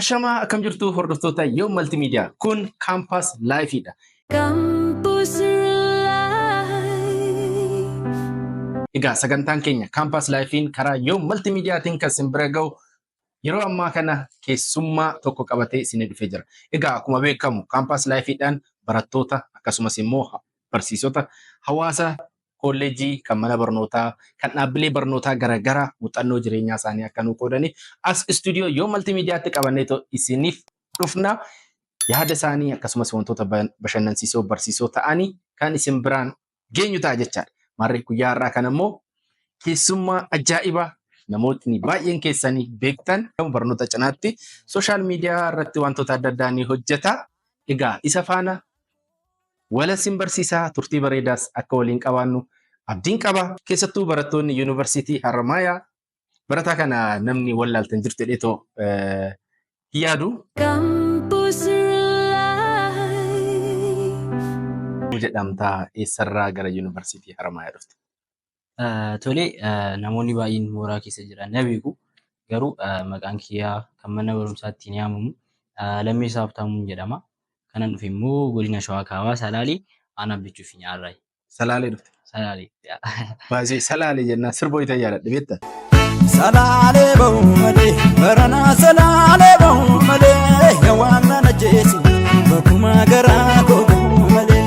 Ashamaa, akkam jirtu hordoftoota Yoom Maltiimiidiyaa? Kun Campus Lifeidha. Campus Life. Egaa sagantaan keenya Campus Lifein karaa Yoom Maltiimiidiyaatiin kan isin bira ga'u yeroo ammaa kana keessummaa tokko qabatee isinii dhufee jira. Egaa akkuma beekamu Campus Lifeidhaan barattoota, akkasumas immoo barsiisota, hawaasa kolleejii, kan mana barnootaa, kan dhaabbilee barnootaa garaagaraa muuxannoo jireenyaa isaanii akka nuu qoodaniif as istuudiyoo Yoom Maltiimiidiyaatti qabanneetoo isiniif dhufna. Yaada isaanii akkasumas wantoota bashannansiisoo, barsiisoo ta'anii kan isin biraan geenyu ta'a jechaadha. Maarree, guyyaa har'aa kana immoo keessummaa ajaa'ibaa namootni baay'een keessanii beektan, barnoota cinaatti social media irratti wantoota adda addaa ni hojjeta. Egaa isa faana wala isin barsiisaa, turtii bareedaas akka waliin qabaannu abdiin qaba. Keessattuu barattoonni Yuunivarsiitii Haramayaa barataa kana namni wallaaltan jirtu jedheetoo hin yaadu. Campus Life. Jedhamtaa, eessarraa gara Yuunivarsiitii Haramayaa dhufte? Tole, namoonni baay'een mooraa keessa jiran na beeku. Garuu maqaan kiyyaa kan mana barumsaatti ni yaamamu Lammeessaa Habtaamuun jedhama. Kanan dhufe immoo godina Shawaa Kaabaa, Salaalee, aanaa Bichuu fi Nyaarraayi. Salaalee dhufte. Salaalee. Baay'ee Salaalee jennaan sirba wayita yaadadhe, beektaa? Salaalee ba'uu malee, baranaa salaalee ba'uu malee, yaa waan nan ajjeesu bakkuma garaa koo ga'uu malee.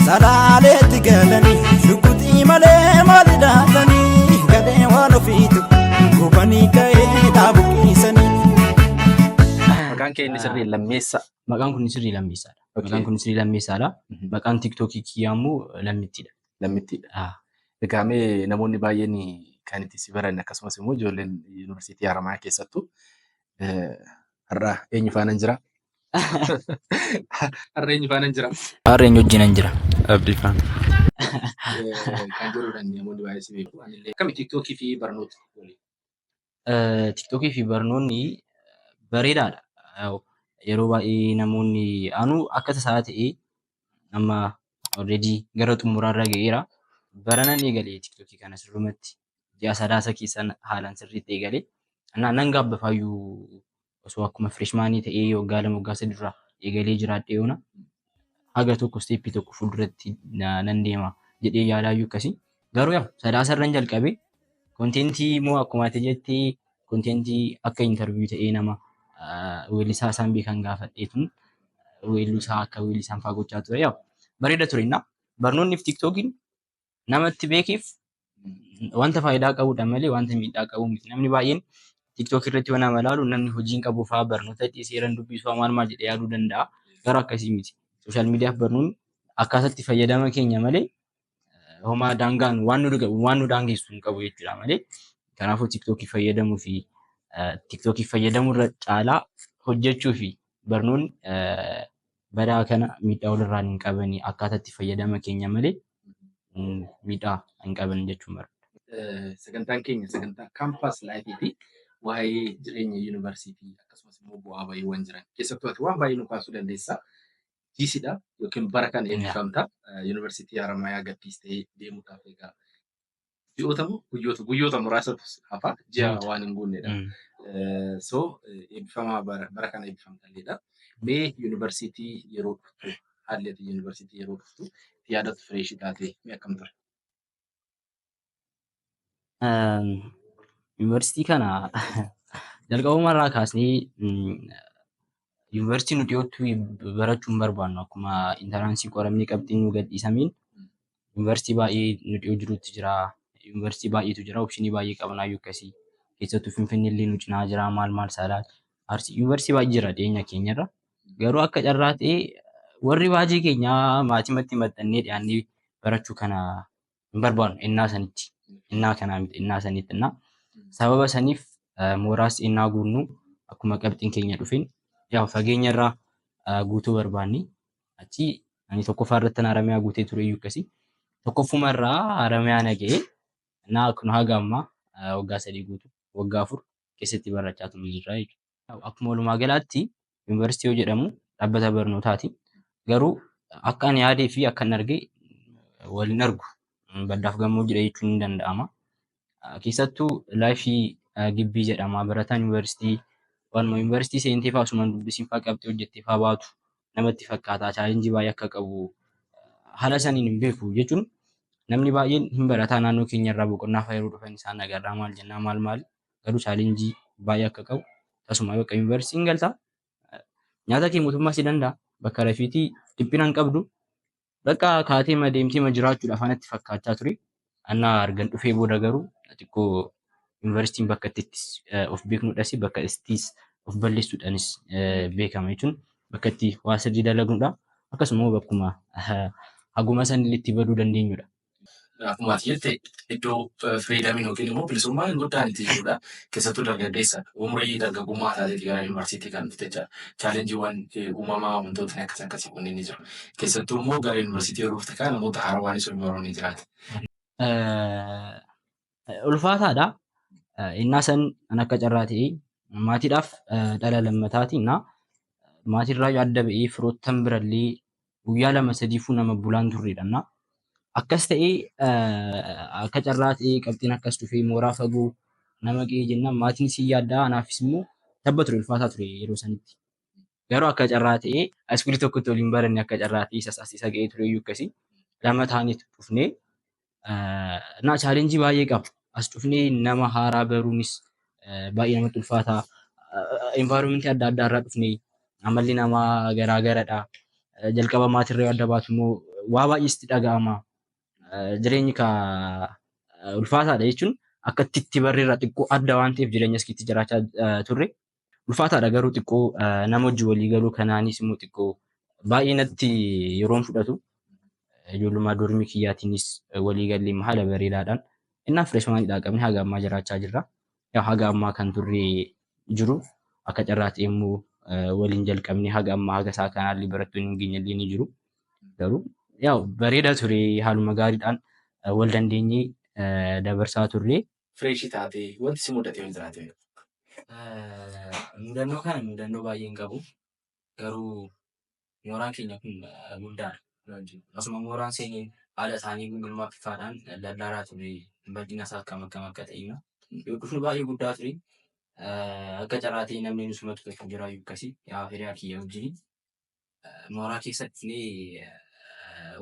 Salaaleetti galanii shukuxii malee maali dhaatanii galee waan ofiitu gubanii ka'ee dhaabuqiisanii. Maqaan kee inni sirrii Lammeessaa. Maqaan kun sirrii Lammeessaadha. Maqaan kun sirrii Lammeessaadha. Maqaan TikTokii kiyyaa immoo Lammittiidha. Lammittiidha. Ah. Egaa mee namoonni baay'een kan itti si baran, akkasumas immoo ijoolleen Yuunivarsiitii Haramayaa keessattuu, har'a eenyu faanan jira? Har'a eenyu faanan jira? Har'a eenyu wajjinan jira? Abdii faana. Kan jedhudha, namoonni baay'ee si beeku. Anillee akkami TikTokii fi barnoota waliin? TikTokii fi barnoonni bareedaadha. Yeroo baay'ee namoonni anuu akka tasaa ta'ee amma already gara xumuraarra ga'eera. Baranan eegalee TikTokii kana sirrumatti ji'a Sadaasa keessan haalaan sirriitti eegalee. Nan gaabbafaayyuu, osoo akkuma freshmanii ta'ee waggaa 2, waggaa 3 dura eegalee jiraadhe yoona haga tokko steppii tokko fuulduratti nan deema jedhee yaadaayyuu akkasii. Garuu yaa Sadaasa irran jalqabe. Contentii immoo akkuma ati jettee contentii akka interview ta'ee nama weellisaa isaan beekan gaafadheetun weellusaa akka weellisaan fa'aa gochaa ture. Yaa bareeda ture. Innaa barnoonni fi TikTokiin namatti beekeef wanta faayidaa qabudha malee wanta miidhaa qabu miti. Namni baay'een TikTok irratti yoo nama ilaalu namni hojii hin qabu fa'aa, barnoota dhiisee dubbisuu maal maal jedhee yaaduu danda'a. Garuu akkasii miti. Social media fi barnoonni akkaataatti fayyadama keenya malee homaa daangaan waan nu daangessu hin qabu jechuudha malee. Kanaafuu TikTokii fayyadamuu fi TikTokii fayyadamuu irra caalaa hojjechuu fi barnoonni badaa kana miidhaa walirraa hin qabanii, akkaataatti fayyadama keenya malee miidhaa hin qaban jechuun barbaada. Sagantaan keenya sagantaa Campus Lifeiti. Waa'ee jireenya yuunivarsiitii akkasumas immoo bu'aa bahiiwwan jiran keessattuu ati waan baay'ee nu kaasuu dandeessa. GCdha yookiin bara kana eebbifamta. Yuunivarsiitii Haramayaa gadhiistee deemuudhaaf egaa ji'oota moo guyyoota muraasatu hafa, ji'a waan hin guunnedha. So eebbifamaa bara kana eebbifamtalleedha. Mee yuunivarsiitii yeroo dhuftu, haalli ati yuunivarsiitii yeroo dhuftu itti yaadattu, freshii taate, mee akkam ture? Yuunivarsiitii kana jalqabuma irraa kaasnee yuunivarsiitii nu dhiyootti barachuu hin barbaannu. Akkuma entranceii qoramnee qabxiin nu gadhiisamiin yuunivarsiitii baay'ee nu dhiyoo jirutti jira. Yuunivarsiitii baay'eetu jira. Optionii baay'ee qabnaayyuu akkasii. Keessattuu Finfinnee illee nu cinaa jira, maal maal, Salaalee, Arsii, yuunivarsiitii baay'ee jira dhiyeenya keenyarra. Garuu akka carraa ta'ee warri baajii keenyaa maatimatti maxxannee dhiyaannee barachuu kana hin barbaannu innaa sanitti. Innaa kanaa miti, innaa sanitti innaa. Sababa saniif mooraas innaa guunnu akkuma qabxiin keenya dhufeen yaa fageenya irraa guutuu barbaanne. Achi ani tokkoffaa irratti Haramayaa guutee ture iyyuu akkasii. Tokkoffuma irraa Haramayaa na ga'ee innaa kun haga ammaa waggaa 3 guutuu, waggaa 4 keessatti barachaa ture jirra jechuudha. Akkuma walumaa galaatti yuunivarsiitii yoo jedhamu dhaabbata barnootaati. Garuu akka ani yaadee fi akka inni arge waliin argu baddaaf gammoojjiidha jechuun ni danda'ama. Keessattuu lifeii gibbii jedhama. Barataan yuunivarsiitii Waanuma yuunivarsiitii seentee fa'aa osuma hin dubbisiin fa'aa qabxii hojjettee fa'aa baatu namatti fakkaata. Challenge baay'ee akka qabu haala saniin hin beeku jechuun namni baay'een hin barataa naannoo keenya irraa boqonnaa fa'aa yeroo dhufan isaan agarraa maal jennaa maal maal garuu challenge baay'ee akka qabu tasuma bakka yuunivarsiitiin galtaa nyaata kee mootummaa si danda'a bakka rafiitii dhiphina hin qabdu bakka kaatee ma deemtee ma jiraachuudhaaf anatti fakkaachaa ture. Annaa argan dhufee booda garuu xiqqoo yuunivarsiitiin bakka itti of beeknudhas bakka ittis of balleessuudhaanis beekama jechuun bakka itti waa sirrii dalagnudha. Akkasuma bakkuma haguma sanillee itti baduu dandeenyudha. Akkuma ati jette iddoo freedomiin yookiin immoo bilisummaan guddaan itti jirudha. Keessattuu dargaggeessa umurii dargaggummaa isaatii gara yuunivarsiitii kan dhufte jechaadha. Challengeiiwwan uumamaa wantootni akkas akkasii kunneen ni jiru. Keessattuu immoo gara yuunivarsiitii yeroo dhufte kana namoota haarawaanis yeroo ni jiraata. Ulfaataadha. Innaa san an akka carraa ta'ee maatiidhaaf dhala lammataati. Innaa maatirraa adda ba'ee firoottan birallee guyyaa lama sadiifuu nama bulaan turredha. Innaa akkas ta'ee akka carraa ta'ee qabxiin akkas dhufee mooraa fagoo nama ga'ee jennaan maatiin si yaaddaa anaafis immoo tabba ture ulfaataa ture yeroo sanitti. Garuu akka carraa ta'ee high schoolii tokkotti waliin baranne akka carraa ta'ee isas as isa ga'ee ture iyyuu akkasii lama ta'aniitu dhufnee na challenge baay'ee qaba. As dhufnee nama haaraa baruunis baay'ee namatti ulfaata. Environmentii adda addaa irraa dhufnee amalli namaa garaa garadha. Jalqaba maatirraa adda baatu immoo waa baay'ee sitti dhaga'ama. Jireenyi ka ulfaataadha jechuun akka itti barreerraa xiqqoo adda waan ta'eef jireenya asitti jiraachaa turre. Ulfaataadha garuu xiqqoo nama wajjin walii galuu kanaanis immoo xiqqoo baay'ee natti yeroon fudhatu. Ijoollummaa dormii kiyyaatiinis walii gallee haala bareedaadhaan innaa freshmaniidhaa qabne haga ammaa jiraachaa jirra. Haga ammaa kan turre jiru akka carraa ta'e immoo waliin jalqabne haga ammaa haga isaa kanaallee barattoonni hin geenyellee ni jiru. Garuu yaa'u bareedaa ture haaluma gaariidhaan wal dandeenyee dabarsaa turre. Fresh taatee wanti si mudate yoo jiraate. Mudannoo kana mudannoo baay'ee hin qabu. Garuu mooraan keenya kun guddaadha. Asuma mooraan seeneen haala isaanii Google Map faadhaan lallaaraa ture bal'ina isaa akkam akkam akka ta'e. Yoo dhufnu baay'ee guddaa ture. Akka carraa ta'e namni nu simatu tokko jira akkasii yaa hiriyaa kiyya wajjin. Mooraa keessa dhufnee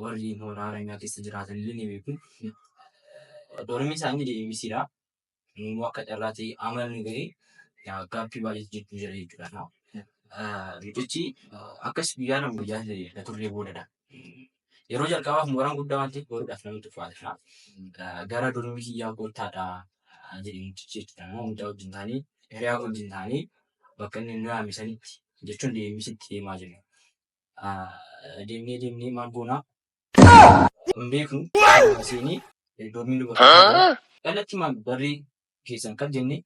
warri mooraa Oromiyaa keessa jiraatan illee ni beeku. Dormii isaanii deebisiidha. Immoo akka carraa ta'e amala nu ga'ee gaaffii baay'eetu jidduu jira jechuudha. Mucichi akkas guyyaa lama guyyaa turree boodadha. Yeroo jalqabaaf mooraan guddaa waan ta'eef baruudhaaf namatti ulfaata. Gara dormii kiyyaa kottaadha jedhee mucichi jechuudha. Mucaa wajjin taanee hiriyaa wajjin taanee bakka inni nu yaame sanitti jechuun deemisitti deemaa jirra. Deemnee deemnee maal goonaa? Hin beeknu seenee dormii nu bakka kallattii maal barrii keessan kan jennee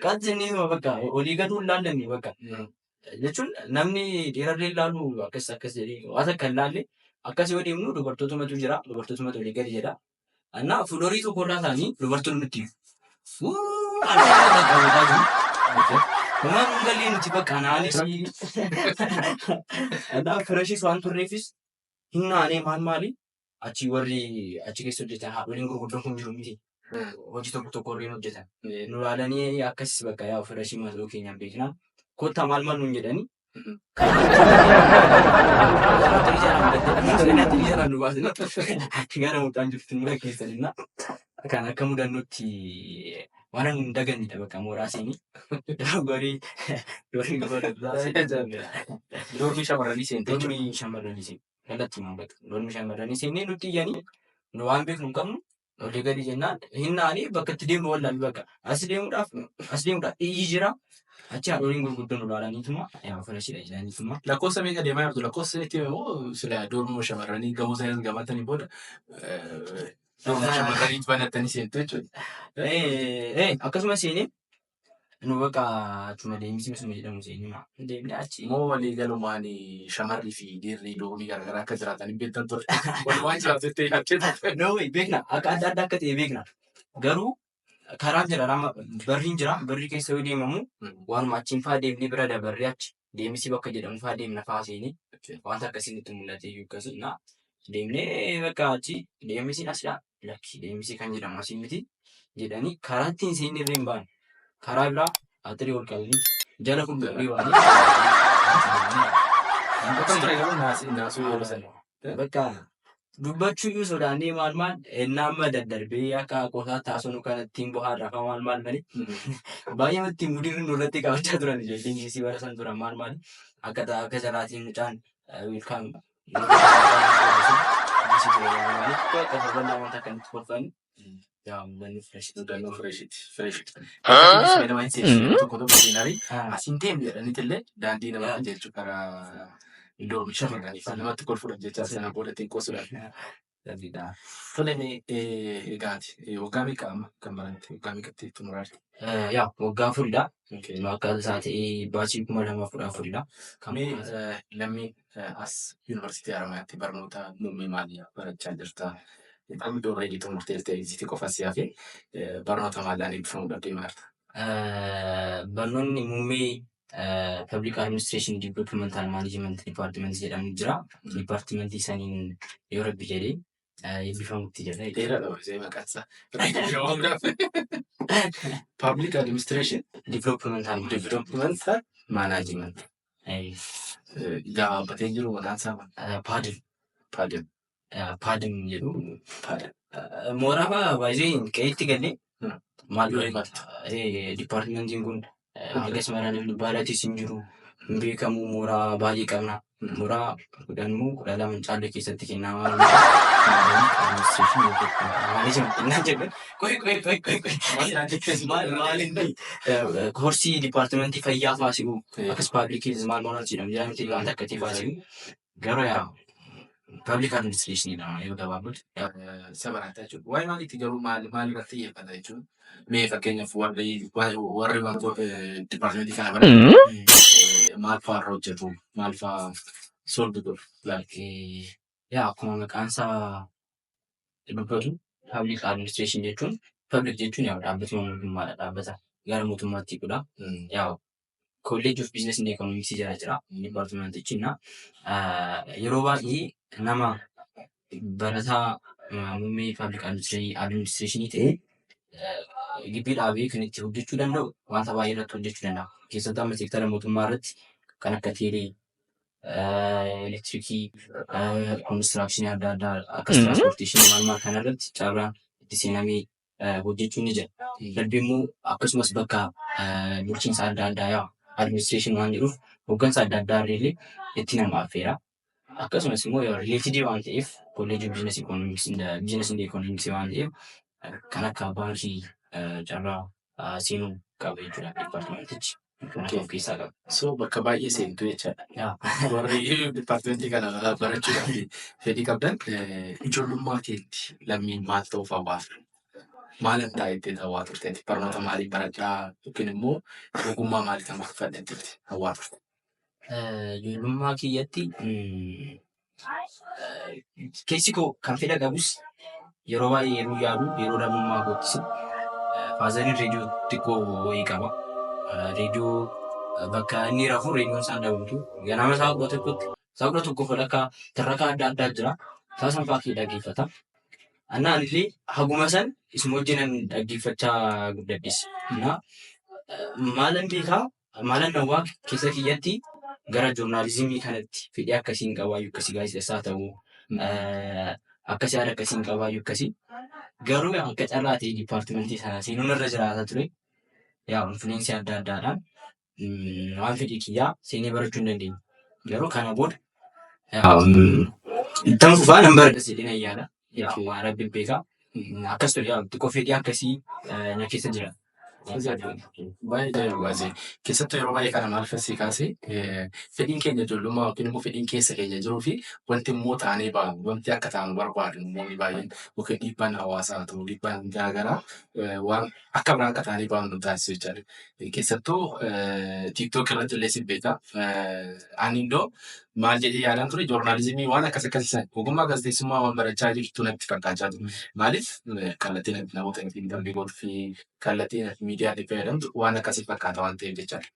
kan jennee bakka olii gaduu hin laallanne bakka jechuun namni dhiirarree ilaalu akkas akkas jedhee waan akka hin laalle akkas yoo deemnu dubartootumatu jira dubartootumatu olii gadi jedha. Annaa floorii tokkorraa ta'anii dubartoonni nutti Homaa nun gallee nuti bakka naanis annaa freshis waan turreefis hin naanee maal maali achi warri achi keessa hojjetan haadholiin gurguddoon kun jiru miti. Hojii tokko tokko warreen hojjetan. Nu ilaalanii akkas bakka yaa fresh mataa keenyaan beekna. Kottaa maal maal nuun jedhanii. Nu baasanii gara mucaan jirtu nu gaggeessanidha. Kan akka mudannootti waan hin dagannedha bakka mooraa seenii. Dogorii dormii Dormii shamarranii seente jechuudha. dormii shamarranii seene. Kallattii maan bakka dormii shamarranii seennee nutti iyyanii nu waan beeknu hin qabnu olii gadi jennaan hin naanii bakka itti deemnu wallaalu bakka as deemuudhaaf as deemuudhaaf iyyi jira achi haadholiin gurguddoon nu ilaalaniituma yaa freshidha jedhaniituma. Lakkoofsa meeqa deemaa jirtu? Lakkoofsa itti moo sila dormii shamarranii gamoo sanas gamatanii booda dormii shamarranii banattanii seentu jechuudha. Akkasuma seenee nu bakka achuma deemsi suma jedhamu seenee deemnee achi. Moo walii galumaan shamarrii fi dhiirri dormii garaagaraa akka jiraatan hin beektan ture. Walumaan jiraatu jettee yaaddee turte. No way beekna akka adda adda akka ta'e beekna garuu karaan jira lama barriin jira barrii keessa yoo deemamu waanuma achiin faa deemnee bira dabarree achi deemsi bakka jedhamu faa deemna faa seenee wanta akkasii nutti mul'ate iyyuu akkasii na deemnee bakka achi deemsiin asidha lakki deemsi kan jedhamu asii miti jedhanii karaa ittiin seenne irra hin baane. Karaa biraa atirii ol qabanii jala fuulduree waan Akkam ture garuu naasuu yeroo sana. Bakka dubbachuu iyyuu sodaannee maal maal ennaa amma daddarbee akka qoosaa taasisnu kan ittiin bohaarraa maal maal malee baay'ee ittiin mudirri nurratti qabachaa turan ijoolleen isii bara san turan maal maal akka akka jalaatiin mucaan wiilkaam akka sabalaa wanta kan itti kolfan yaa wanni fresh. Mudannoo freshiiti. Freshiiti. Nama hin seesisu tokko tokko seenaarii asiin deemu jedhaniitillee daandii nama qajeelchu karaa iddoo oomisha shamarranii namatti kolfuudhaaf jecha sana booda ittiin qoosuudhaaf. Tole mee egaati waggaa meeqa amma kan baratte, waggaa meeqatti xumuraarte? Yaa, waggaa 4dha. Akka isaa ta'ee baasii 2014dha. Mee lammii as Yuunivarsiitii Haramayaatti barnoota muummee maalii barachaa jirta? Amma already xumurteerta, exit qofa si hafe, barnoota maaliidhaan eebbifamuudhaaf deemaa jirta? Barnoonni muummee Public Administration Developmental Management Department jedhamu jira. Departmentii saniin yoo rabbi jedhee eebbifamutti jira. Dheeraadha baay'ee maqaan isaa. Public Administration Developmental Developmental Management. Gabaabbatee jiru maqaan isaa maal? PADM. PADM. PADM jedhu. PADM. Mooraa fa'aa baay'ee qe'eetti galee maal Yoo himattu. Departmentiin kun hagas mara namni baalatis hin jiru, hin beekamu, mooraa baay'ee qabna. Mooraa 10 moo 12 hin caalle keessatti kennaa waan administration management innaan jedhu qoy qoy qoy qoy qoy maal maal inni koorsii departmentii fayyaa fa'aa si'u akkas public health maal maal jedhamu jira miti, wanta akkasii fa'aa si'u, garuu yaa public administration dha yoo gabaabatu. Isa barataa jechuudha. Waa'ee maaliitti garuu maal maal irratti xiyyeeffata jechuun? Mee fakkeenyaaf warri wantoota departmentii kana baratan maal fa'aa irra hojjetu? Maal fa'aa solve godhu? Like, yaa, akkuma maqaan isaa dubbatu public administration jechuun, public jechuun yaa dhaabbatuma mootummaadha, dhaabbata gara mootummaatti hiikudha. Yaa, College of Business and Economics jala jira departmentichi na yeroo baay'ee nama barataa muummee public administration ta'e gibbii dhaabee kan itti hojjechuu danda'u wanta baay'ee irratti hojjechuu danda'a. Keessattuu amma seektara mootummaa irratti kan akka teelee, elektirikii, constructionii adda addaa, akkas transportationii maal maal kana irratti carraan itti seenamee hojjechuun ni jira. Darbee immoo akkasumas bakka bulchiinsa adda addaa, yaa administration waan jedhuuf, hooggansa adda addaa illee itti nama affeera. Akkasumas immoo related waan ta'eef, College of Business Economics, Business and Economics waan ta'eef, kan akka baankii carraa seenuu qaba jechuudha departmentichi. Kan akka of keessaa qaba. So bakka baay'ee seentu jechaadha. Yaa. Warri departmentii kana barachuudhaaf fedhii qabdan, ijoollummaa keetti lammiin maal ta'uuf hawwaa ture? Maalan ta'a jettee hawwaa turte? Barnoota maalii baradhaa yookiin immoo ogummaa maalii kan fudhadhetti hawwaa turte? Ijoollummaa kiyyatti keessi koo kan fedha qabus yeroo baay'ee yeroo yaadu, yeroo daa'imummaa koottis fatheriin reediyoo xiqqoo wayii qaba. Reediyoo bakka inni rafu reediyoon isaan daawwatu ganama sa'a 11tti, sa'a 11 walakkaa tirrakaa adda addaa jira. Sa'a san fa'aa kee dhaggeeffata. Annaan illee haguma san isuma wajjinan dhaggeeffachaa guddadhes. Na maalan beekaa, maalan nawwaa, keessa kiyyatti gara journalismii kanatti fedhii akkasiin qabaayyuu, akkasii gaazexessaa ta'uu akkas yaada akkasiin qabaayyuu akkasii, garuu akka carraa ta'e departmentii sana seenuun irra jiraata ture. Yaa, influenceii adda addaadhaan waan fedhii kiyyaa seenee barachuu hin dandeenye. Garuu kana booda ittan fufaa nan baradha jedhee nan yaada. Yaa, waan rabbi beekaa. Akkas ture, yaa, xiqqoo fedhii akkasii na keessa jira. Baay'ee ajaa'iba. Keessattuu yeroo baay'ee kana maal fassii kaasee, fedhiin keenya ijoollummaa yookiin immoo fedhiin keessa keenya jiruu fi wanti immoo taanee baanu, wanti akka taanu barbaadu namoonni baay'een yookiin dhiibbaan hawaasaa haa ta'u, dhiibbaan garaagaraa waan akka biraa akka taanee baanu nu taasisu jechaadha. Keessattuu TikTok irratti illee si beeka. Ani iddoo maal jedhee yaadaan ture, journalismii waan akkas akkasii sana ogummaa gaazexeessummaa waan barachaa jirtu natti fakkaachaa ture. Maaliif, kallattiin ati namoota ittiin darbii gootuu fi kallattiin ati miidiyaatti fayyadamtu waan akkasii fakkaata waan ta'eef jechaadha.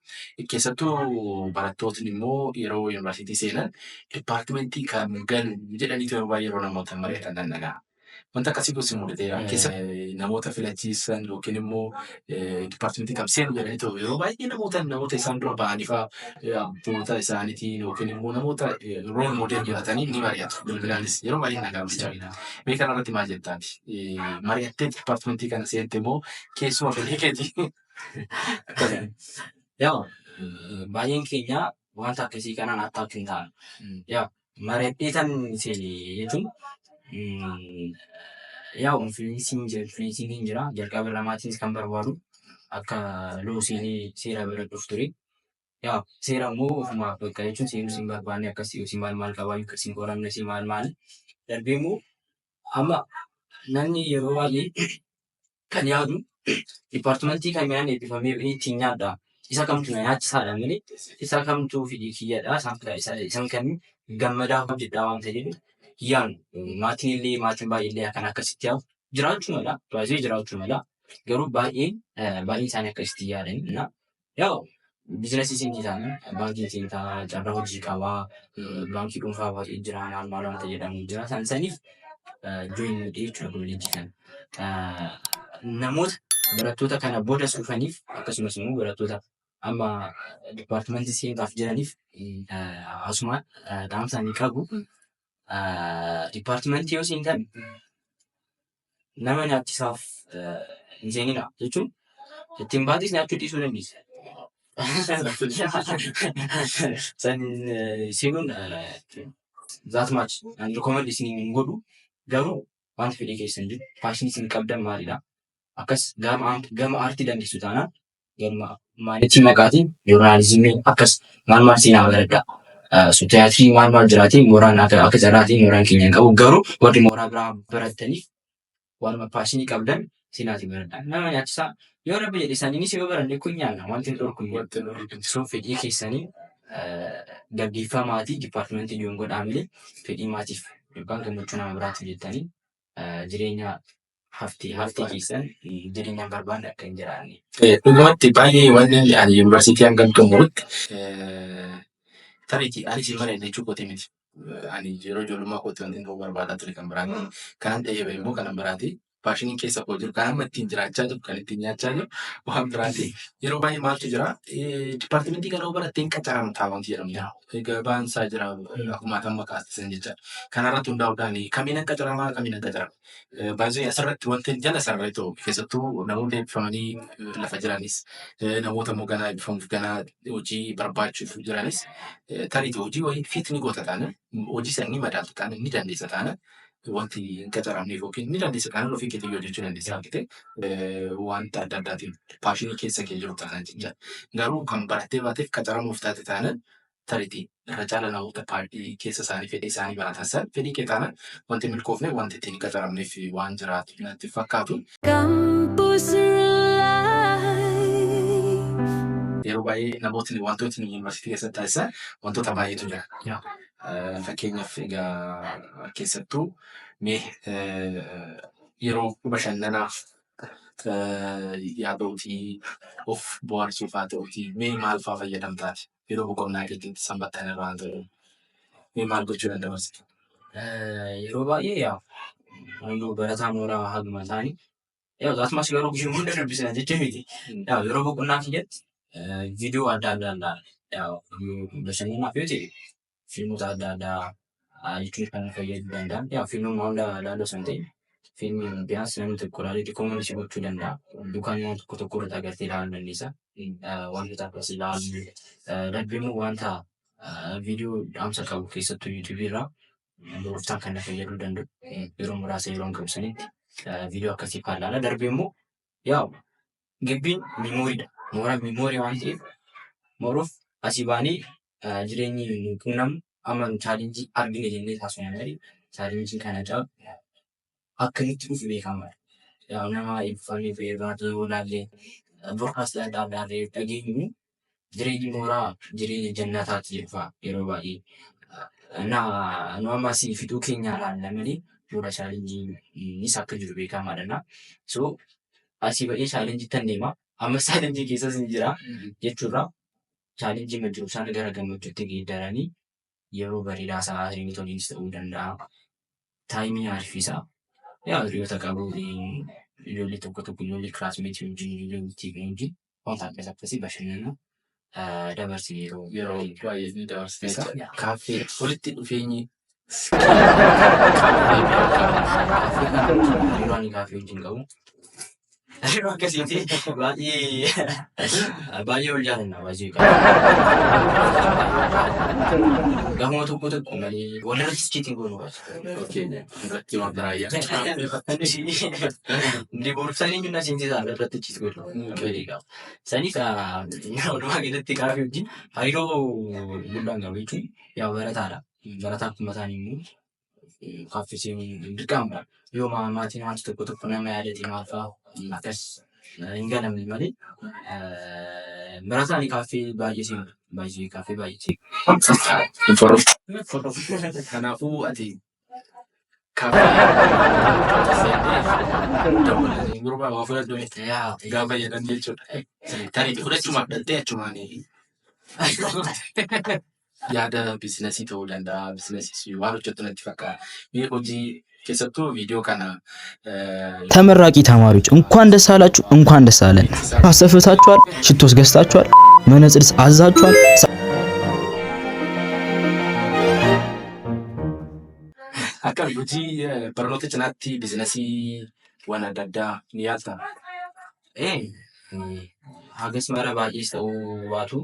Keessattuu barattootni immoo yeroo yuunivarsiitii seenan departmentii kan galu jedhaniitu yeroo baay'ee yeroo namoota mari'atan nan dhaga'a. Wanta akkasiitu si mudateera. Keessa namoota filachiisan yookiin immoo dipaartimentii kam seenu jedhanii ta'u yeroo baay'ee namoota isaan dura ba'anii fa'aa abboota isaaniitiin yookiin immoo namoota role model godhatanii ni mari'atu. Bilbilaanis yeroo baay'ee nagaa bulchaa. Mee kanarratti maal jettaati? Mari'attee dipaartimentii kana seente immoo keessuma fedhii keetii? Yaa, baay'een keenya wanta akkasii kanaan attaach hin taanu. Yaa, mari'adhee tan seene jechuun yaa, influenceiin jira, influenceiin jira. Jalqaba irraa maatiinis kan barbaadu akka law seenee seera baradhuuf ture. Yaa, seera immoo ofumaaf bakka jechuun seenuus hin barbaanne, akkasii yookiin maal maal qabaa akkasiin qoramne si maal maal. Darbee immoo amma namni yeroo baay'ee kan yaadu dipaartimentii kamiin eebbifamee ittiin nyaadha. Isa kamtu na nyaachisaadha malee isa kamtu fedhii kiyyadha. Isaan kamiin gammadaa hojjedhaa waan ta'eef yaadu. Maatiin illee, maatiin baay'ee illee kan akkasitti yaadu jiraachuu mala. Baay'ee jiraachuu mala. Garuu baay'een isaanii akkasitti yaadan. Yaa, biizinasii siinii ta'anii baankii seentaa carraa hojii qabaa, baankii dhuunfaa baay'ee jira, maal maal wanta jedhamu jira. Isaan saniif join godhee jechuudha kolleejjii kana. Namoota barattoota kana boodas dhufaniif, akkasumas immoo barattoota amma dipaartimentii seenuudhaaf jiraniif asuma dhaamsa ni qabu. Dipaartimentii yoo seentan nama nyaachisaaf hin seeninaa jechuun ittiin baatis nyaachuu dhiisuu dandeessa. San seenuun that much recommend isin hin godhu, garuu wanta fedhii keessan jiru, passionii isin qabdan maalidha? Akkas gama aartii dandeessu taanaan galma maaliitii maqaatiin journalismii akkas maal maal seenaa baradha. So tiyaatirii maal maal jiraatiin mooraan akka carraatiin mooraan keenya hin qabu, garuu warri mooraa biraa barataniif waanuma passionii qabdan seenaatiin baradha. Nama nyaachisaa yoo Rabbi jedhe saniinis yoo baranne kun nyaanna, wanti hin dhorku hin jiru. So fedhii keessanii gaggeeffamaatii dipaartimentii join godhaa malee fedhii maatiif yookaan gammachuu nama biraatiif jettanii jireenya haftee keessan jireenya hin barbaanne akka hin jiraanne. Dhugumatti baay'ee wanni ani yuunivarsiitii hangam xumurutti tariitii ani si mari'anne jechuu kooti miti. Ani yeroo ijoollummaa kootti wanti ta'uu barbaadaa ture kan biraati. Kanan dheeyyabe immoo kan biraati. Passioniin keessa koo jiru, kan amma ittiin jiraachaa jiru, kan ittiin nyaachaa jiru waan biraati. Yeroo baay'ee maaltu jira? Dipaartimentii kana yoo baratte hin qacaramtaa wanti jedhamu jira. Gabaan isaa jira akkuma amma kaastisan jecha. Kanarratti hundaa'uudhaan kamiin qacaramaa, kamiin qacarama. Baay'ee asirratti wanti jala sararee ta'u, keessattuu namoonni eebbifamanii lafa jiranis, namoota immoo ganaa eebbifamuuf ganaa hojii barbaachuuf jiranis, tariitii hojii wayii fit ni goota taana, hojii sana ni madaalta taana, ni dandeessa taana, wanti hin qacaramneef yookiin ni dandeessa taanaan ofii keetii hojjechuu dandeessa argite wanta adda addaatiin passionii keessa kee jiru taanaan jecha. Garuu kan barattee baateef qacaramuuf taate taanaan, tariitii irra caala namoota paartii keessa isaanii fedhii isaanii baratan san fedhii kee taanaan wanti milkoofne wanti ittiin hin qacaramneef waan jiraatu natti fakkaatu. Campus Life. Yeroo baay'ee namootni wantootni yuunivarsiitii keessatti taasisan wantoota baay'eetu jira. Fakkeenyaaf egaa keessattuu mee yeroo bashannanaaf yaa ta'uutii, of bohaarsuuf haa ta'uutii, mee maal fa'aa fayyadamtaati? Yeroo boqonnaa keetiitti sanbattan irraa haa ta'u. Mee maal gochuu danda'a? Yeroo baay'ee yaa, hunduu barataa mooraa haguma ta'anii yaa, akkasumas yeroo guyyaa hunda dubbisna jechuu miti. Yaa, yeroo boqonnaa kiyyatti viidiyoo adda addaa ilaala. Yaa, bashannanaaf yoo ta'e fiilmota adda addaa jechuun kan fayyaduu danda'an. Yaa, fiilmuma hunda ilaaluu osoo hin ta'in fiilmii biyaans namni tokko ilaalee recommend gochuu danda'a. Yookaan tokko tokko irratti agartee ilaaluu dandeessa. Wantoota akkasii ilaaluu. Darbee immoo wanta viidiyoo dhaamsa qabu keessattuu YouTubeii irraa gooftaan kan na fayyaduu danda'u. Yeroo muraasa yeroo hin qabu sanitti viidiyoo akkasii fa'aa ilaala. Darbee immoo yaa, gibbiin memorydha. Mooraa memory waan ta'eef mooruuf asii baanee jireenyi nu quunnamu amma nu challengeii argine jennee taasifna malee challengeiin kana caalu akka nutti dhufu beekamaadha. Yaa, nama eebbifamee fayyadamaa yoo ilaalle, broadcastii adda addaa illee dhageenyu, jireenyi mooraa jireenya jannataati jedhu fa'a yeroo baay'ee. Na nu amma asii fixuu keenya ilaalla malee booda challengeiinis akka jiru beekamaadha. So asii ba'ee challengeiitti deema. Amma challengeii keessas ni jira jechuudha. Challengeii jiru sana gara gammachuutti geeddaranii yeroo bareedaa isaa hiriyoota waliinis ta'uu danda'a. Timeii ariifisaa Yaa hiriyoota qabu ijoollee tokko tokko ijoollee classmate wajjin ijoollee walitti wajjin wanta akkas akkasii bashannana dabarsine yeroo Yeroo baay'ee ni dabarsite jechaadha. Kaaffee Walitti dhufeenyi kaaffee kana hariiroo ani kaaffee wajjin qabu. Hariiroo akkasiiti baay'ee baay'ee wal jaalanna baay'ee gamoo tokko tokko malee walirratti cheating goonu baay'ee. Okay. Irratti waan biraa yaa. Divorcanii jenna siinsisaa irratti cheat godhu. Sanis walumaa galatti kaaffee wajjin hariiroo guddaan qabu jechuun yaa barataadha. Barataa akkuma ta'an immoo kaaffee seenuun dirqama. Yoo maatiin wanti tokko tokko nama yaadate maal fa'aa akkas hin galamne malee barataan kaaffee baay'ee seenu. Baay'ee kaaffee baay'ee seenu. Kanaafuu ati kaaffee seentee dawwalatanii gurbaa waa fudhadhu gaafa jedhan jechuudha. Tarii fudhachumaaf dhattee achumaan yaada business ta'uu danda'a. Business waan hojjettu natti fakkaata. Mee hojii keessattuu viidiyoo kana ተመራቂ ተማሪዎች እንኳን ደስ አላችሁ፣ እንኳን ደስ አለን። አሰፍታችኋል፣ ሽቶስ ገዝታችኋል፣ መነጽርስ አዛችኋል። Akkami hojii barnoota cinaatti business waan adda addaa ni yaaltaa? Hagas mara baay'ees ta'uu baatu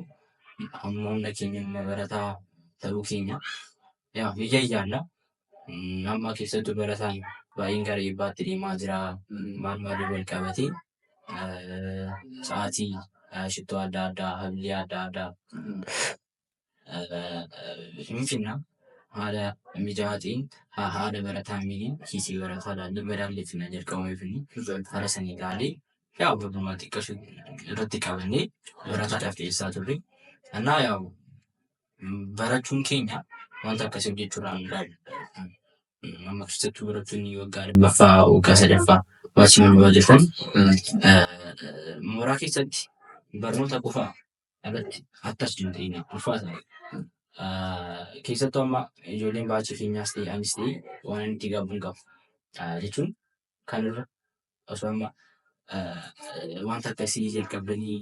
hamma humna keenya barataa ta'uu keenya yaa iyya iyyaalla. Amma keessattuu barataan baay'een gara eebbaatti deemaa jira. Maal maaliin wal qabatee sa'aatii shittoo adda addaa, habilii adda addaa hin finna. Haala mijaa'aa ta'een haala barataa miiniin kiisii barataa ilaallee madaallee finna jalqabamee finni haala sanii ilaalee yaa barnootaa xiqqashu irratti qabannee barataadhaaf dhiyeessaa turre. Innaa yaa barachuun keenya wanta akkasii hojjechuudhaan ilaalu. Amma keessattuu barattoonni waggaa lammaffaa, waggaa sadaffaa baachii walii jirtan mooraa keessatti barnoota qofaa irratti akkas hin ta'in ulfaata. Keessattuu amma ijoolleen baachii keenyaas ta'e anis ta'e waan inni itti gaabbu hin qabu. Jechuun kanarra osoo amma wanta akkasii jalqabdanii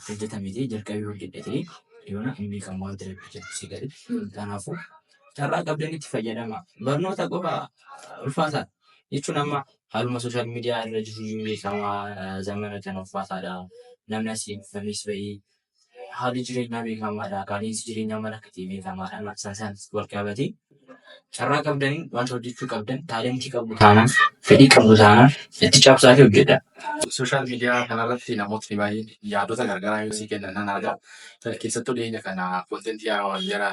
hojjetame ta'e jalqabee hojjedhe ta'e yoona hin beekamu waan ta'eef hojjetu si gadi. Kanaafuu carraa qabdanitti fayyadama. Barnoota qofa ulfaataadha. Jechuun amma haaluma social media irra jiru hin beekamaa zamana kana ulfaataadha. Namni asii eebbifames ba'ee haalli jireenyaa beekamaadha. Qaala'insi jireenyaa maal akka ta'e beekamaadha. Isaan isaan wal qabatee carraa qabdaniin wanta hojjechuu qabdan talent qabdu taanaan fedhii qabdu taanaan itti cabsaatii hojjedha. Social media kanarratti namootni baay'een yaadota garagaraa yoo sii kennan nan argaa. Keessattuu dhiyeenya kana content jara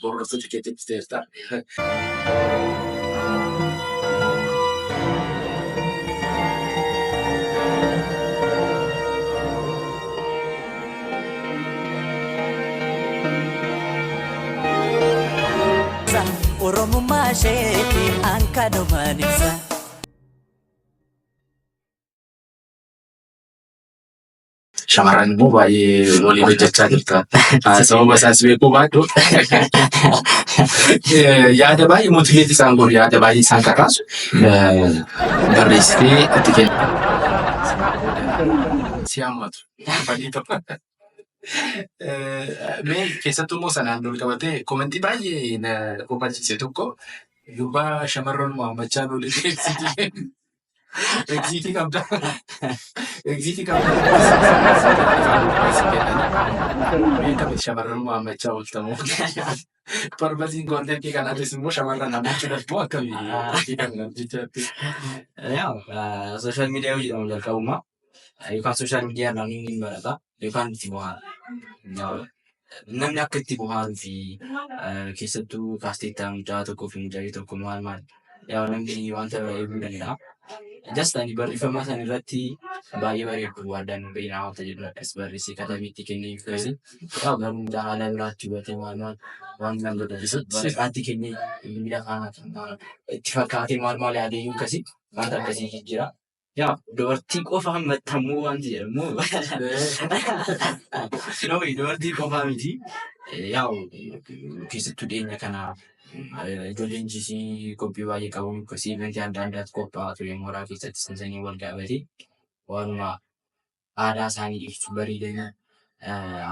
hordoftoota keetitti teerta. Oromummaa isheeti ankanumaan ibsa. Shamarran immoo baay'ee waliin hojjechaa jirta. Sababa isaas beekuu baadhu. Yaada baay'ee motivate isaan godhu, yaada baay'ee isaan kakaasu barreessitee itti kenna. Si hammatu. Fadhii tokko. Mee keessattuu immoo sanaan ol qabatee comment baay'ee na kofalchiise tokko gurbaa shamarran waammachaa loole exit qabda. Exit qabda. Mee akkamitti shamarran waammachaa ooltamoo? Purposeiin content kanaatis immoo shamarran hammachuudhaaf moo akkamii? Jechaatti. Yaa social media jedhamu jalqabuma. Yookaan social media irraa namni barata yookaan itti bohaara. Namni akka itti bohaaruu fi keessattuu kaasteettaa mucaa tokkoo fi mucayyoo tokko maal maal yaa namni wanta eeguu danda'a. Just ani barreeffama sana irratti baay'ee bareedu waadaan beeknaa wanta jedhu akkas barreessee katabiitti kennee akkasii. Yaa garuu mucaa haala biraatti hubatee maal maal waan nama waraqaatti kennee bilbila faana itti fakkaatee maal maal yaadee akkasii wanta akkasii jira. Yaa dubartii qofa hammatamuu wanti jedhamu. No, dubartii qofaa miti. Yaa keessattuu dhiyeenya kana Ijoolleen GC qophii baay'ee qabu. Akkasii eventii adda addaatu qophaa'aa ture mooraa keessatti sansanii wal qabatee waanuma aadaa isaanii ibsu bareedina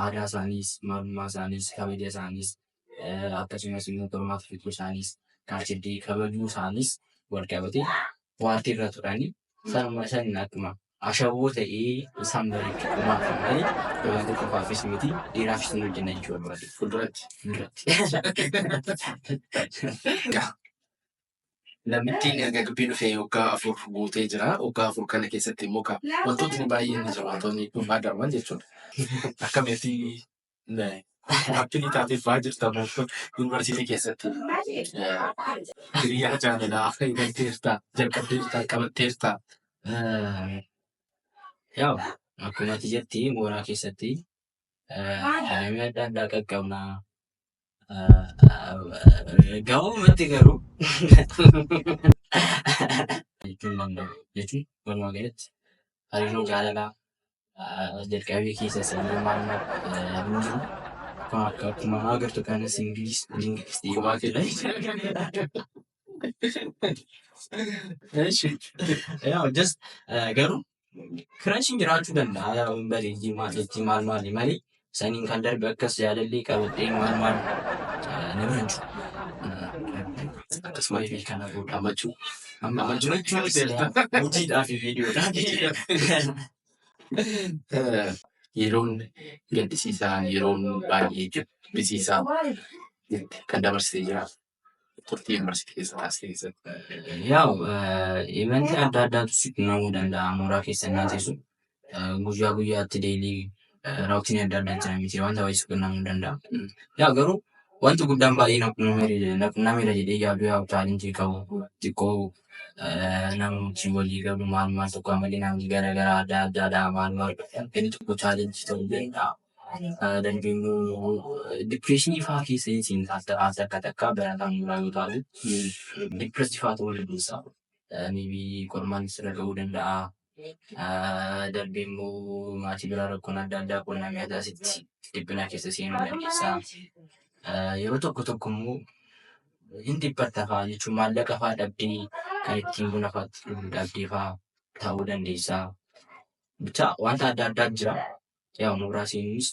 aadaa isaaniis, maalummaa isaaniis, kabaja isaaniis, akkasumas immoo qormaata fiiguu isaaniis, kaachillee kabajuu isaaniis wal qabatee waartii irra turanii sanuma san akkuma ashaboo ta'ee isaan bareechuu qofaaf malee dubartii qofaafis miti, dhiiraafis ni hojjenna jechuu barbaade. Fuulduratti. Fuulduratti. Namittiin erga gibbii dhufee waggaa 4 guutee jira. Waggaa 4 kana keessatti immoo wantootni baay'een ni jiru. Wantoonni dhufaa darban jechuudha. Akkamitti appilii taateef ba'aa jirta yuunivarsiitii keessatti? Hiriyaa jaalalaa eegalteerta, jalqabdeerta, qabatteerta? Yaa'u, akkuma ati jetti, mooraa keessatti namni adda addaa qaqqabna. Gabaabumatti garuu jechuun danda'u jechuun, walumaa galatti hariiroo jaalalaa jalqabee keessa seenee maal maal hin jiru. Akkuma agartu kanas Ingiliis Kophaa keetii. Yaa'u, just garuu crushiin jiraachuu danda'a. Yaa'u, hin bareedii maal jetti maal maali malee saniin kan darbe akkas jaalallee qabadhee maal maal na bira hin jiru. Akkasuma kana booda. Gammachuu. Amma Gammachuu jechuun hojiidhaa fi viidiyoodhaa. Yeroon gaddisiisaa, yeroon baay'ee jibbisiisaa jette kan dabarsitee jira. Turtii yuunivarsiitii keessa taasise keessatti. Yaa'u, eventii adda addaatu si qunnamuu danda'a mooraa keessa innaa teessu. Guyyaa guyyaatti daily routine adda addaa jira miti, wanta baay'ee si qunnamuu danda'a. Yaa, garuu wanti guddaan baay'ee na qunnameera jedhee yaadu, yaa'u, challenge qabu xiqqoo nama wajjin walii galu maal maal tokko amalee namni garaagaraa adda addaadha maal maal inni tokko challenge ta'uu danda'a. Darbee immoo depression fa'aa keessa hin seenta al takka takka barataan mooraa yoo taatu depressed fa'aa ta'uu dandeessa. Maybe qormaanni sirra ga'uu danda'a. Darbee immoo maatii biraa rakkoon adda addaa qunnamee asitti dhiphina keessa seenuu dandeessa. Yeroo tokko tokko immoo hin dhiphatta fa'aa jechuun maallaqa fa'aa dhabdee kan ittiin buna fa'aa itti dhugdu dhabdee fa'aa ta'uu dandeessa. Bicha wanta adda addaa jira. Yaa, mooraa seenuunis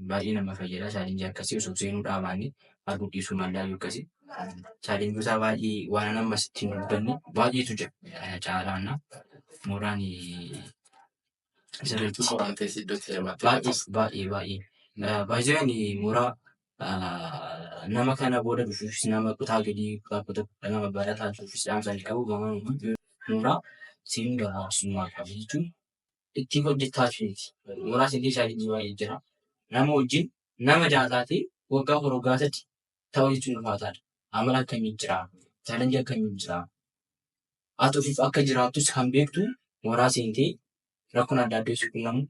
baay'ee nama fayyada. Challenge akkasii osoo seenuu dhaabaanii arguu dhiisuu mallaa akkasii. Challengeota baay'ee waan amma sitti hin dubbanne baay'eetu jira. Kana caalaana mooraan Iddootti qoramtees, iddootti jabaattee. Baay'ee baay'ee baay'ee. Baay'ee ani mooraa nama kana booda dhufuufis, nama kutaa gadii kutaa kutaa nama barataa dhufuufis dhaamsa inni qabu gama mooraa seenuu barbaachisummaa qaba jechuun ittiin hojjechaa miti. Mooraa seentee challenge baay'ee jira. Nama wajjin nama jaalaatee waggaa 4, waggaa 3 ta'uu jechuun ulfaataadha. Amala akkamii jira? Challenge akkamii jira? Ati ofiif akka jiraattus kan beektu mooraa seentee rakkoon adda addaa si quunnamu,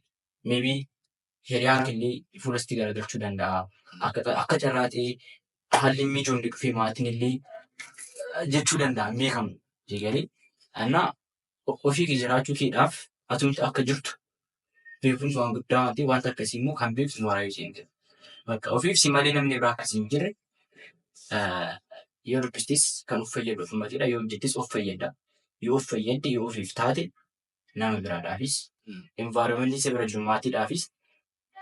maybe hiriyaan killee fuulatti garagalchuu danda'a. Akka carraa ta'ee haalli mijoon dhufee maatiin illee jechuu danda'a, hin beekamu. Eegalee annaa ofii kee jiraachuu keedhaaf atumti akka jirtu beekumsi waan guddaa waan ta'eef, wanta akkasii immoo kan beektu mooraa yoo seente. Bakka ofiif si malee namni biraa akkasii hin jirre, yoo dubbistes kan of fayyadu ofumatidha. Yoo hojjettes of fayyada. Yoo of fayyadde, yoo ofiif taate, nama biraadhaafis, environmentii isa bira jiru maatiidhaafis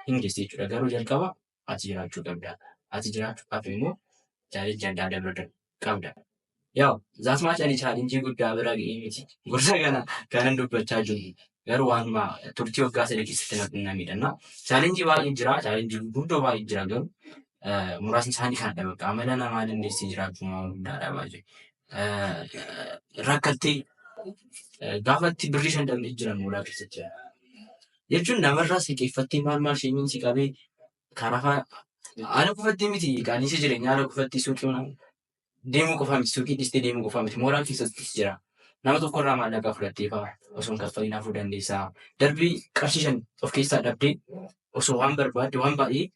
hin geesse jechuudha. Garuu jalqaba ati jiraachuu qabda. Ati jiraachuudhaaf immoo challenge adda addaa bira darbu qabda. Yaa'u, that much ani challenge guddaa bira ga'ee miti. Gorsa kana kanan dubbachaa jiru. Garuu waanuma turtii waggaa 3 keessatti na qunnamedha. Challenge baay'ee jira. Challenge guddoo baay'ee jira, garuu muraasni isaanii kanadha bakka. Amala namaa dandeessee jiraachuu nama guddaadha baay'ee. Rakkattee gaafa itti birrii 5 dhabnee jiran mooraa keessatti. Jechuun namarraa siqeeffattee maal maal shamiin si qabee karaa fa'aa haala kufattee miti, qaaniinsa jireenyaa haala kufattee suuqii deemuu qofaa miti, suuqii dhiistee deemuu qofaa miti, mooraa keessattis jira. Nama tokkorraa maallaqa fudhattee fa'aa osoo hin kaffaliin hafuu dandeessaa. Darbii qarshii 5 of keessaa dhabdee osoo waan barbaadde, waan baay'ee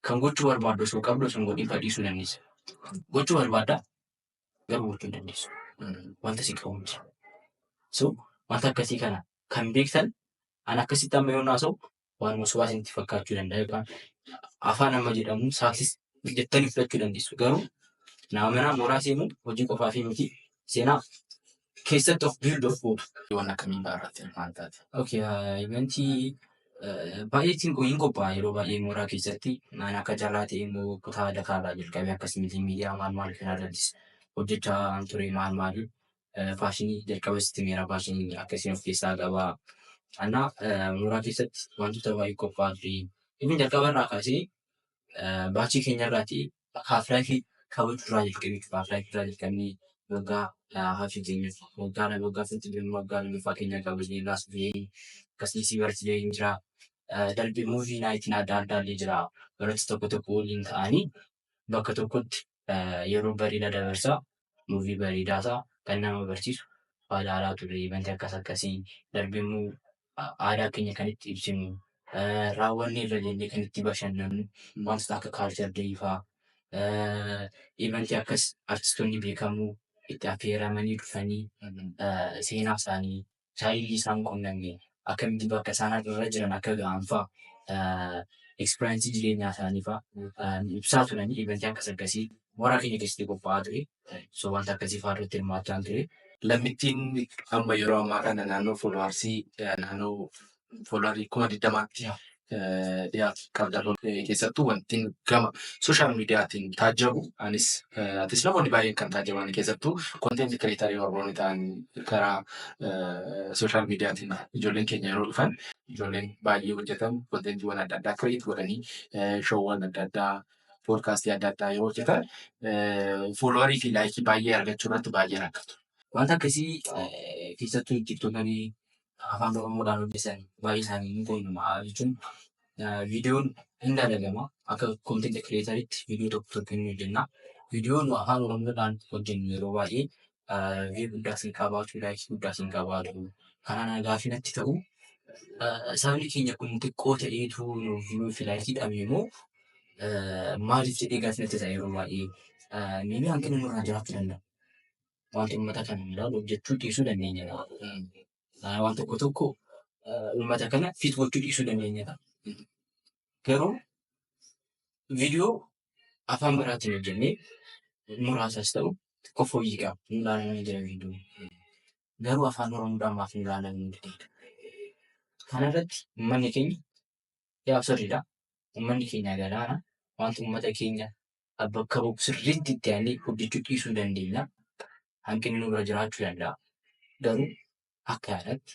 kan gochuu barbaaddu osoo qabdu, osoo hin godhin fa'aa dhiisuu dandeessa. Gochuu barbaadda, garuu gochuu hin dandeessu. Wanta si qabu miti. So wanta akkasii kana kan beektan, an akkasitti amma yoo naasa'u waanuma sobaa isinitti fakkaachuu danda'a yookaan afaan amma jedhamu saaksis jettanii fudhachuu dandeessu. Garuu Nama manaa mooraa seenuun hojii qofaa fi miti seenaa keessatti of build of gootu. Waan akkamii fa'aa irratti hirmaataati? Okay, eventii baay'ee ittiin hin qophaa'a yeroo baay'ee mooraa keessatti. Naan akka carraa ta'e immoo kutaa dakaarraa jalqabee akkasumas miidiyaa maal maal kana irrattis hojjechaa ture maal maali. Faashinii jalqaba sitti miira faashinii akkasiin of keessaa qaba. Anna mooraa keessatti wantoota baay'ee qophaa'aa ture. Inni jalqaba irraa kaasee baachii keenya irraati half life kabajuu irraa jalqabee jechuudha. Half life irraa jalqabnee waggaa hafi keenya waggaa lama waggaa afuritti waggaa lammaffaa keenya kabajnee laas dhufee akkasumas birthday jira. Darbee movie nightiin adda addaa illee jira. Barattoota tokko tokko waliin ta'anii bakka tokkotti yeroo bareedaa dabarsaa movie bareedaa isaa kan nama barsiisu ilaalaa ture. Wanti akkas akkasii darbee immoo aadaa keenya kan itti ibsinu raawwannee irra jennee kan itti bashannannu wantoota akka culture day fa'aa eventii akkas artistoonni beekamoo itti affeeramanii dhufanii seenaa isaanii challenge isaan qunnamne akkamitti bakka isaan irra jiran akka ga'an fa'aa experience jireenyaa isaanii fa'aa ibsaa turanii eventii akkas akkasii mooraa keenya keessatti qophaa'aa ture. So wanta akkasii fa'aa irratti hirmaachaa ture. Lammittiin amma yeroo ammaa kana naannoo followersii naannoo followerii 20,000tti dhiyaatu qabda. Keessattuu wanti gama social mediaatiin taajjabu anis atis namoonni baay'een kan taajjaban keessattuu content creatorii warroonni ta'an karaa social mediaatiin ijoolleen keenya yeroo dhufan ijoolleen baay'ee hojjetan contentiiwwan adda addaa create godhanii showwan adda addaa podcastii adda addaa yeroo hojjetan followerii fi likeii baay'ee argachuu irratti baay'ee rakkatu. Wanta akkasii keessattuu TikTokerii afaan Oromoodhaan hojjetan baay'ee isaanii ni quunnama jechuun viidiyoon hin dalagama akka content creatoriitti viidiyoo tokko tokko ni hojjenna. Viidiyoo nu afaan Oromoodhaan hojjennu yeroo baay'ee view guddaas hin qabaatu, likeii guddaas hin qabaatu. Kanaan gaaffii natti ta'u sabni keenya kun xiqqoo ta'eetu view fi likeii dhabe moo maaliif jedhee gaaffii natti ta'a yeroo baay'ee. Maybe hanqinni nurraa jiraachuu danda'a. Wanti uummata kana ilaalu hojjechuu dhiisuu dandeenya. Waan tokko tokko uummata kana fit gochuu dhiisuu dandeenya. Garuu viidiyoo afaan biraatiin hojjennee muraasas ta'u xiqqoo fooyyii qaba. Nu ilaalamanii jira viidiyoon. Garuu afaan Oromoodhaan maaf nu ilaalamuu dide? Kanarratti uummanni keenya yaa sirriidha. Uummanni keenya galaana. Wanti uummata keenya bakka bu'u sirriitti itti aanee hojjechuu dhiisuu dandeenya. Hanqinni nurra jiraachuu danda'a. Garuu akka yaadaatti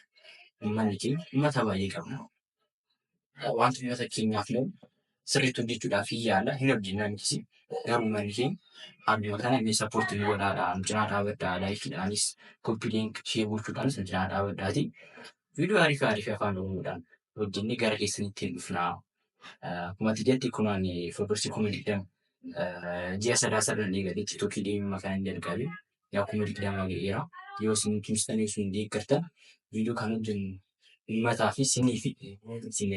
uummanni keenya uummata baay'ee qabna. Wanti uummata keenyaaf ta'u sirriitti hojjechuudhaaf hin yaalla hin hojjenna nutis. Garuu uummanni keenya haaluma kana mee support nu godhaadhaa nu cinaa dhaabadhaa likeiidhaanis copy link share gochuudhaanis nu cinaa dhaabadhaati. Viidiyoo ariifii ariifii afaan Oromoodhaan hojjennee gara keessanitti hin dhufnaa. Akkuma ati jette kun ani followersii 20,000 ji'a sadaasaa eegalee TikTokii deemuu kan inni jalqabe yaa 20,000 ga'eera. Yoo isin tumsitan yoo isin deeggartan viidiyoo kan hojjennu uummataa fi isinii fi isin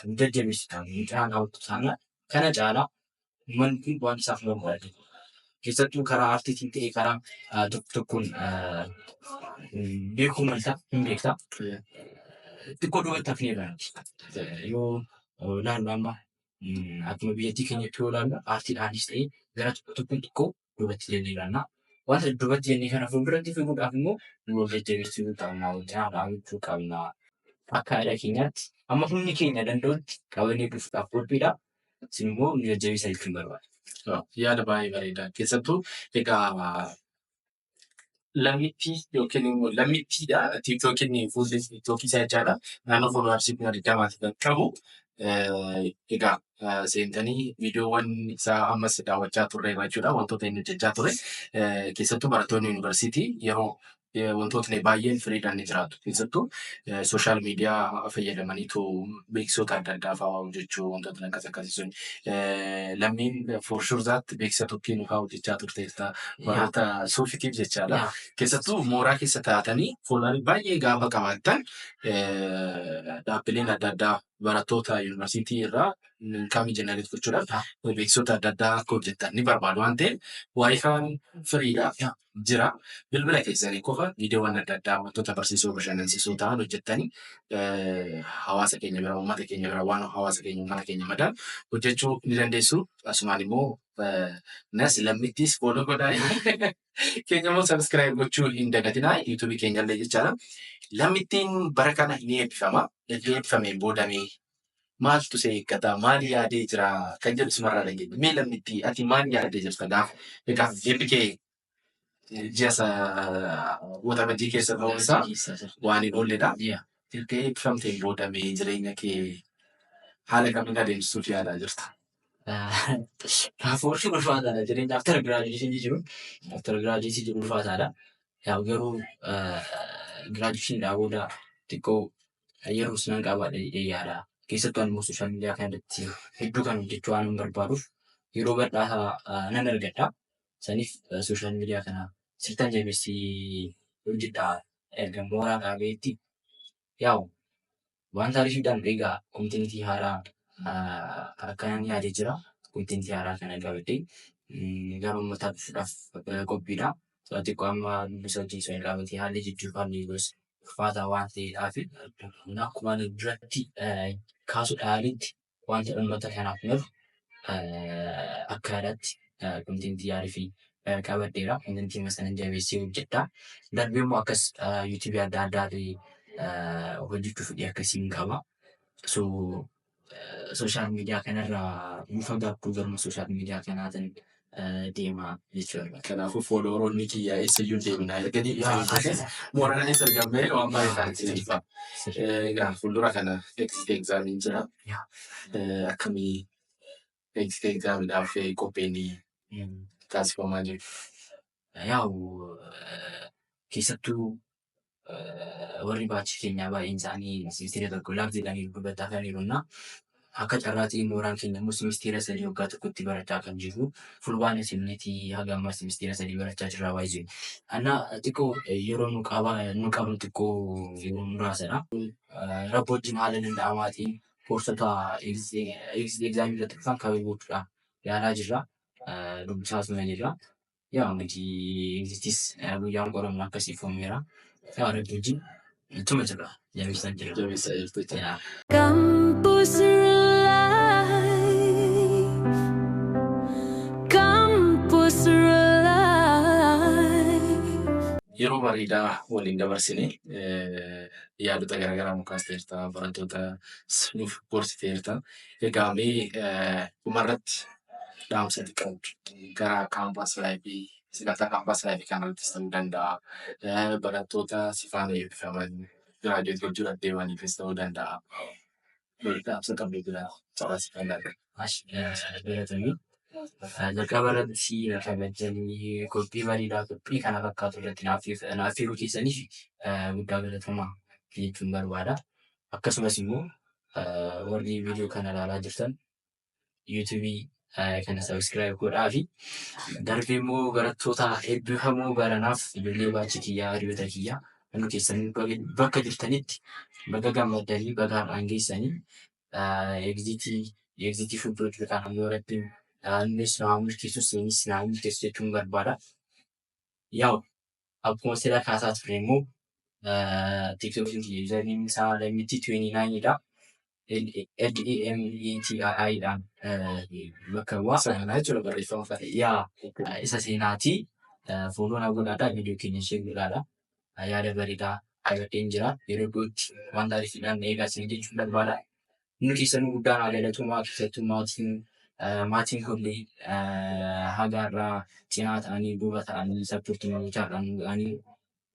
nu jajjabeessitan nu cinaa dhaabbattu taanaan kana caalaa uummanni kun waan isaaf barbaadu. Keessattuu karaa aartiitiin ta'e karaa tokko tokkoon beekuu malta hin beekta. Xiqqoo duubatti hafneerra. Yoo ilaallu amma akkuma biyyattii keenyatti yoo ilaallu aartiidhaanis ta'e gara tokko tokkoon xiqqoo duubatti jennee ilaalla. Wanta duubatti jennee kana fuulduratti fiiguudhaaf immoo nu wal jajjabeessuu qabna, wal cinaa dhaabbachuu qabna. Akka aadaa keenyaatti amma humni keenya danda'utti qabannee dhufuudhaaf qophiidha. Isin immoo nu jajjabeessaa jechuun barbaada. Yaada baay'ee bareeda. Keessattuu egaa Lammittii yookiin immoo lammittiidha. TikTokiin fuulli TikTokii isaa jechaadha. Naannoo followersii 20,000 kan qabu. Egaa seentanii viidiyoowwan isaa ammas daawwachaa turreerra jechuudha. Wantoota inni hojjechaa ture. Keessattuu barattoonni yuunivarsiitii yeroo wantootni baay'een freedhaan ni jiraatu. Keessattuu social media fayyadamaniitu beeksisoota adda addaa fa'aa hojjechuu wantoota akkas akkasii sun. Lammiin for sure that beeksisa tokkiin fa'aa hojjechaa turteerta. Baroota suufitiif jechaadha. Keessattuu mooraa keessa taatanii followerii baay'ee gaafa qabaattan dhaabbileen adda addaa barattoota yuunivarsiitii irraa incomeii generate gochuudhaaf beeksisoota adda addaa akka hojjetan ni barbaadu waan ta'eef WiFiin freedha jira. Bilbila keessanii qofa viidiyoowwan adda addaa wantoota barsiisoo bashannansiisoo ta'an hojjettanii hawaasa keenya bira uummata keenya bira waan hawaasa keenya uummata keenya madaalu hojjechuu ni dandeessu. Asumaan immoo Nas lammittis follow godhaa. Keenya immoo subscribe gochuu hin dagatinaa YouTubeii keenyallee jechaadha. Lammittiin bara kana ni eebbifama. Erga eebbifameen boodamee maaltu si eeggata? Maal yaadee jira? Kan jedhu simarraa dhageenya. Mee lammittii ati maal yaadee jirta gaafa? Egaa eebbi kee ji'a waxabajjii keessa ta'uun isaa waan hin oolledha. Erga eebbifamteen boodamee jireenya kee haala kamiin adeemsisuuf yaadaa jirta? Kanaafuu ulfaataadha jireenya after graduation jiru. After graduation jiru ulfaataadha. Yaa garuu graduation dhaa booda xiqqoo yeroo sinan qabaadha jedhee yaada. Keessattuu ani immoo social media kana irratti hedduu kan hojjechuu waan hin barbaaduuf yeroo bal'aa nan argadha. Saniif social media kana sirriitti jabeessee hojjedha erga mooraa dhaabeetti. Yaa'u wanta ariifiidhaan egaa contentii haaraa akkanan yaadee jira. Contentii haaraa kana qabadhee gara uummataa dhufuudhaaf qophiidha. Xiqqoo amma dubbisa wajjin osoo hin qabatee haalli jijjiiruu haalli ulfaataa waan ta'eedhaaf akkuma duratti kaasuudhaa yaaletti wanta uummata kanaaf malu akka yaadaatti contentii yaalii fi qabadheera. Contentii sana jabeessee hojjedha. Darbee immoo akkas YouTubeii adda addaa hojjechuu fedhii akkasiin qaba. So social media kanarraa nu fagaattuu garuma social media kanaatiin deemaa jechuudha. Kanaafuu followeroonni kiyyaa eessayyuu deemnaa erganii mooraan eessa argamee waan baay'ee taasisa. Egaa fuuldura kana exit examiin jira. Akkamii exit examiidhaaf qophiin taasifamaa jiru? Yaa'u keessattuu warri batchii keenyaa baay'een isaanii semestera tokko laaf jedhanii dubbataa kan jirudha. Akka carraatiin mooraan keenya immoo semestera 3 waggaa tokkotti barachaa kan jiru. Fulbaana simneetii haga ammaa semestera 3 barachaa jirra baay'ee. Anna xiqqoo yeroo nu qaba nu qabnu xiqqoo yeroo muraasadha. Rabbi wajjin haala danda'amaatiin koorsota exit examii irratti dhufan cover gochuudhaaf yaalaa jirra. Dubbisaa tuma jirra. Yaa እንግዲህ exitis guyyaan qoramnu akkasii foomeera. Yaa Rabbi wajjin ittuma jirra. Jabeessaa jira. Jabeessaa jirtu jechuudha. Yaa. Campus Life. Campus Life. Yeroo bareedaa waliin dabarsine yaadota garaagaraa nu kaasteerta, barattoota nuuf gorsiteerta. Egaa mee dhumarratti dhaamsa ati qabdu gara campus lifeii sagantaa campus lifeii kanarrattis ta'uu danda'a. Barattoota si faana eebbifaman graduate gochuudhaaf deemaniifis ta'uu danda'a. Dhaamsa qabdu jira carraa si faana argata. Galatoomi. Jalqaba irratti kabajanii qophii bareedaa qophii kana fakkaatu irratti naaf affeeruu keessaniif guddaa galatoomaa jechuun barbaada. Akkasumas immoo warri viidiyoo kana ilaalaa jirtan YouTubeii kana subscribe godhaa fi darbee immoo barattoota eebbifamoo baranaaf ijoollee batchii kiyyaa hiriyoota kiyyaa hundi keessanii bakka jirtanitti baga gammaddanii baga har'aan geessanii exitii fuuldura jiru kana yoo rabbiin innis naa milkeessu isinis naa milkeessu jechuun barbaada. Yaa'u akkuma sila kaasaa turre immoo TikTokiin kiyya username isaa lammitti 29 dha. LAMETII dhaan bakka bu'a. Isa kanaa jechuudha barreeffama kana. Yaa isa seenaati. Follow na godhaadha. Viidiyoo keenya ishee godhaadha. Yaada bareedaa qabadheen jira. Yeroo dhiyootti wanta ariitiidhaan eegaa isin jechuun barbaada. Inni keessanuu guddaan haa galatoomaa keessattuu maatiin kollee haga irraa cinaa ta'anii duuba ta'anii supportii gochaadhaan ga'anii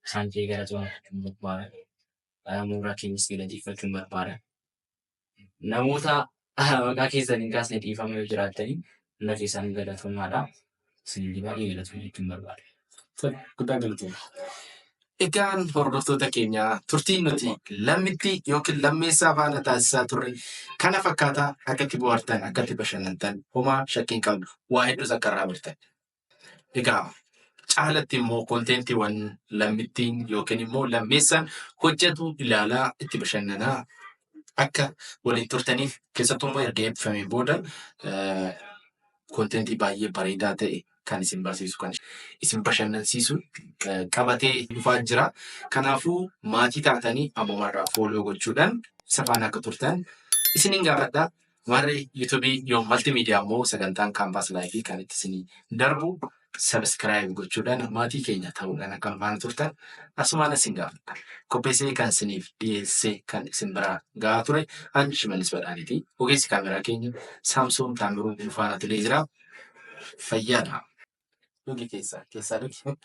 isaan illee galatoomaa jechuun barbaada. Mooraa keenyas galateeffachuun barbaada. Namoota maqaa keessan hin kaasne dhiifama yoo jiraattanii hunda keessan galatoomaadha. Isin baay'ee galatoomaa jechuun barbaada. Guddaa galatooma. Egaan hordoftoota keenya turtiin nuti lammitti yookiin lammeessaa faana taasisaa turre kana fakkaataa akka itti bohaartan akka itti bashannantan homaa shakkii hin qabnu waa hedduus akka irraa bartan. Egaa caalatti immoo contentiiwwan lammittiin yookiin immoo lammeessaan hojjetu ilaalaa itti bashannanaa akka waliin turtaniif keessattuu immoo erga eebbifamee booda contentii baay'ee bareedaa ta'e kan isin barsiisu kan isin bashannansiisu qabatee dhufaa jira. Kanaafuu maatii taatanii ammumarraa follow gochuudhaan isa faana akka turtan isiniin gaafadha. Warri YouTubeii yoo multimedia immoo sagantaan Campus Lifeii kan itti isinii darbu subscribe gochuudhaan maatii keenya ta'uudhaan akka nu faana turtan asumaan isin gaafadha. Qopheessee kan isiniif dhiyeessee kan isin biraa gahaa ture ani Shimallis Badhaaniiti. Ogeessi kaameraa keenya Saamsoon Taamiruu nu faana turee jira. Fayyaadha. Dhugi keessaa keessaa dhugi.